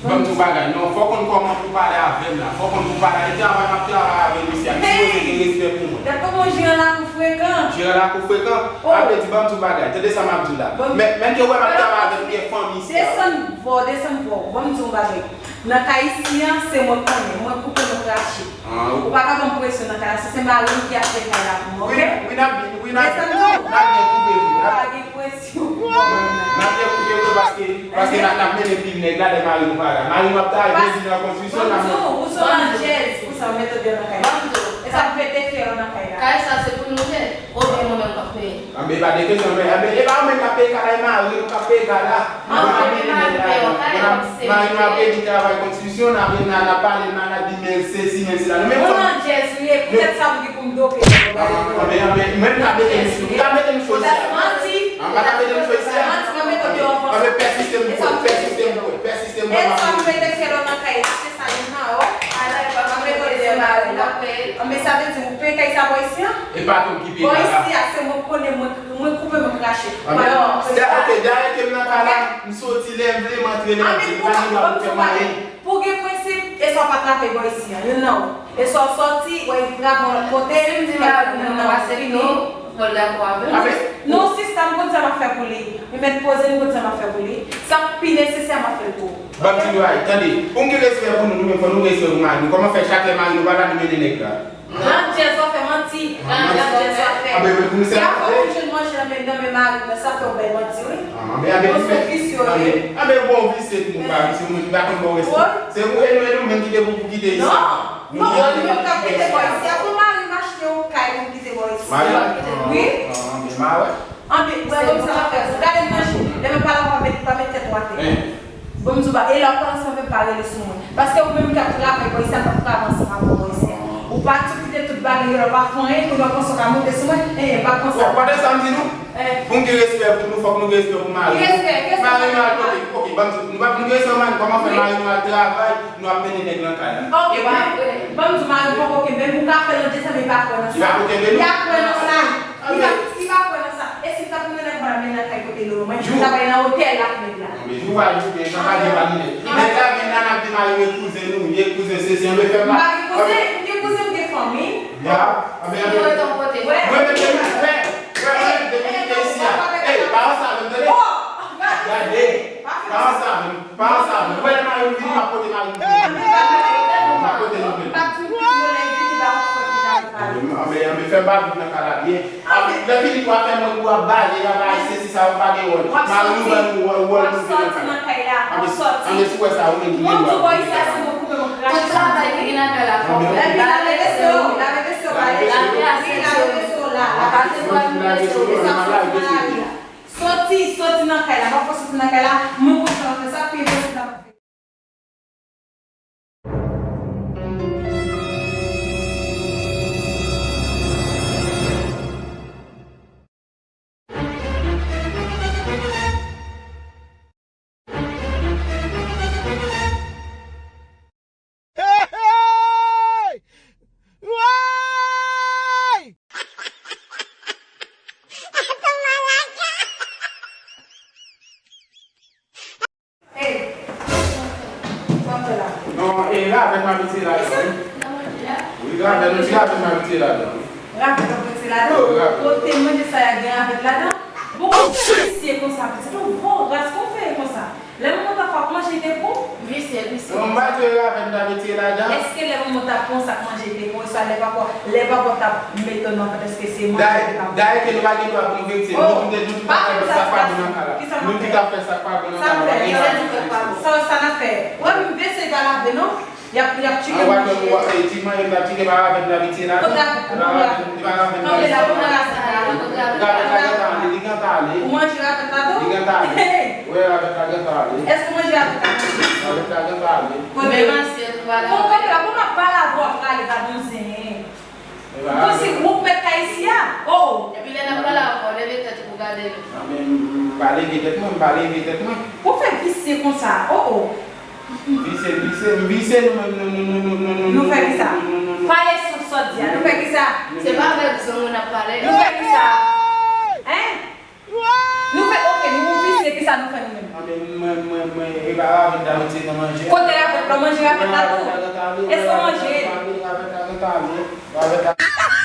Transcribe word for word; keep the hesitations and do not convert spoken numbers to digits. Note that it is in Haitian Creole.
Ban m di w bagay, non, fò w konn kòman pou w pale avè m la. Fò w konn pou w pale avè m. Travay m ap travay avè misye a, li sipoze gen respè pou mwen. Gad kòman w jere lakou frekan. Jere lakou frekan? Oh. Sa vle di, ban m di w bagay, tande sa m ap di w la. Men, men ke wè m ap travay avè m, gen fanmi isi a. Desann vwa w, desann vwa w. Ban m di w yon bagay. Nan kay isi a, se mwen k konnen. Mwen koupe, mwen krache. Ou pa ka ban m presyon nan kay la. Se, se mari m ki ap fè kay la pou mwen, oke? Wi, n ap, wi, n ap, n ap byen koupe vre. Ou pa gen presyon. N ap byen koupe vre paske, paske n ap, n ap mennen pil nèg la, lè mari nou pa la. Mari nou ap travay, byen di nan konstriksyon, n ap. Ou se yon landjèz, ou se yon mèt odè nan kay la. E sa k pete fè yo nan kay la. Kay sa se pou nou nèt. Oubyen mwen menm k ap peye? Anben, pa de kesyon, men, anben, e pa ou menm k ap peye kay la, e mari nou k ap peye kay la. Mari nou ap peye, li travay konstriksyon, n ap, n ap pale, n ap di, men sesi, men sela. Nou menm fanm. Ou landjèz ou ye, poutèt sa pou ki pou m dope. Anben, anben, mwen m ka mete m sou, m ka mete m sou isi a. Manti. An pa ka mete m sou isi a. Manti, mwen mete w deyò. Anben, pèsiste m, pèsiste m, pèsiste m. E sa m mete fè lò nan kay la, se sa youn nan, o. Anben, sa vle di, ou peye kay sa bò isi a? E pa tou ki peye kay la. Bò isi a, se mwen k konnen, mwen, mwen koupe, mwen krache. Anben, dayè ke m nan kay la, m soti lè m vle, m antre lè m vle. Pa gen dwa pou fè m anyen. Pou gen prensip, e sa w pa trape bò isi a, youn nan ou. E sa w sòti, w al trape yon lòt kote, si m di mari m nan pase pito, fò l dakò avè m. Non, sista, m konn sa m ap fè pou li. Li mèt poze, m konn sa m ap fè pou li. Sa k pi nesesè, m ap fè l pou ou. Ban m di nou bagay, tande. Pou n gen respè pou nou, nou menm, fò nou gen respè pou mari nou. Kòman fè chak lè mari nou pa la, nou mennen nèg la? Landjèz w ap fè, manti. Landjèz w ap fè. Anben, men pou nou sèl. Fò ou jwenn manje nan men, nan men mari w, sa fè w bay manti, wi. Anben, anben, bon, se visye w ye. Anben, bon, visye, moun pa visye, moun ki pa konn ba w respè. Se ou, e nou, e nou menm ki te pou, pou kite isi a. Non, non, nou menm k ap kite bò isi a, pou mari m achte yon kay pou m kite bò isi a. Mari? Wi. Anben, mari. Anben, wè, ban m sa m ap fè. Gade m nan je. Lè m ap pale avè w, pa met, pa met tèt ou atè. Ban m di w bagay, e lè w pale ansanm avè m, pa rele sou mwen. Paske ou menm ki ap travay bò isi a, m p ap travay ansanm avè w bò isi a. Ou pa tou kite tout bagay yo la, ou pa fè anyen, kounye a w panse w ka monte sou mwen, en, en, pa konsa. Bon, pandan sa m di nou, pou n gen respè pou nou, fòk nou gen respè pou mari nou. Mari nou al kote, oke, ban m di nou, nou pa, nou gen respè pou mari nou, kòman fè mari nou al travay, nou ap mennen nèg nan kay la? Oke, ban m di w, mari m poko kenbe m, ou ka fè l nan de san, men li pa kwè nan sa. Li pa ko kenbe nou? Li pa kwè nan sa. Li pa, li pa kwè nan sa. E si l t ap mennen nèg, pa mennen nan kay kote l yo, mwen, li t ap al nan otèl la ak nèg la. Anben, jou pa jou, men jan pa gen pa gen nèg. Nèg la vin la, n ap di mari m e kouzen nou ye, kouzen sesi, anben fè m pa. M pa gen kouzen, m gen kouzen, m gen fanmi. Ya, anben, anben. Mwen menm depi m fè, mwen menm depi m kite isi a. Ey, pa ansanm avè m, tande? Gade, pa ansanm avè m. Pa ansanm. Ou wè lè mari m vini, m ap pote mari m vini. M ap pote nou vini. Anben, anben, fè m pa viv nan kay la byen. Anben, lè fini pou afè mwen, pou ap bale, ap bay sesi sa, ou pa gen wòl. Mari nou ban nou wòl, wòl nou vini nan kay la. Anben, anben, si w wè sa, ou menm ki gen dwa pou vini nan kay la. Pou travay ki gen nan kay la, fò w fè. Epi lave vese yo, lave vese yo, lave vese yo la, lave vese yo la. Lave vese yo, lave vese yo, lave vese yo. Soti, soti nan kay la. M ap fè w soti nan kay la. Mwen konn sa m ap fè, sa pi enposib la m ap fè. Hey! Hey! Woy! Hey! Sa w fè la? Non, e ravèt m abitye ladan, wi. Wi, ravèt, yon ti ravèt m abitye ladan, wi. Ravèt w abitye ladan? Wi, ravèt. Kote manje sa y ap gen ravèt ladan? Bon, ou visye konsa, pitit, ou voras, kòman w fè konsa? Lè manman t ap fè w ap manje, li te bon? Visye, visye. Non, m pa di w e ravèt m t ap retire ladan. Èske lè manman w t ap pran w sa k manje, li te bon? Oswa lè papa, lè papa w t ap mete w nan vant, èske se manje li te ap bon? Dayè, dayè ke nou pa gen dwa pou nou viktim. Nou tout, nou tout ap fè sa k pa bon nan kay la. Nou tout ap fè sa k pa bon nan kay la. Sa n ap fè? Sa, sa n ap fè? Ou wè menm vese pa lave non. Y ap, y ap tcheke manje. Ou pa konn, ou, e, ti manje m t ap tcheke pa ravèt m t ap retire ladan. Kote ravèt la? Kote ravèt la? Ravèt la gentan ale, li gentan ale. Ou manje ravèt la tou? Li gentan ale. Wi, ravèt la gentan ale. Èske w manje ravèt la? Ravèt la gentan ale. Men masyèt ou pa la. Bon, kanpe la, bon, m ap pale avè w, w ap rale pa bon zen. Bon, se ou k mèt kay isi a. Oh! Epi lè n ap pale avè w, leve tèt ou pou gade nou. Non, men m, m pa leve tèt mwen, m pa leve tèt mwen. Ou fè visye konsa. Oh, oh. Visye, visye, visye nou menm, nou, nou, nou fè kisa? Pale sou sa w di a. Nou fè kisa? Se pa avèk zong nou ap pale. Nou fè kisa? Hein? Nou fè, oke, nou visye, kisa nou fè nou menm? Mwen, mwen, mwen, e pa ravèt la, mwen se nan manje. Kote ravèt la? Manje ravèt la tou. Èske w manje? Ravèt la nan tale. Ravèt la.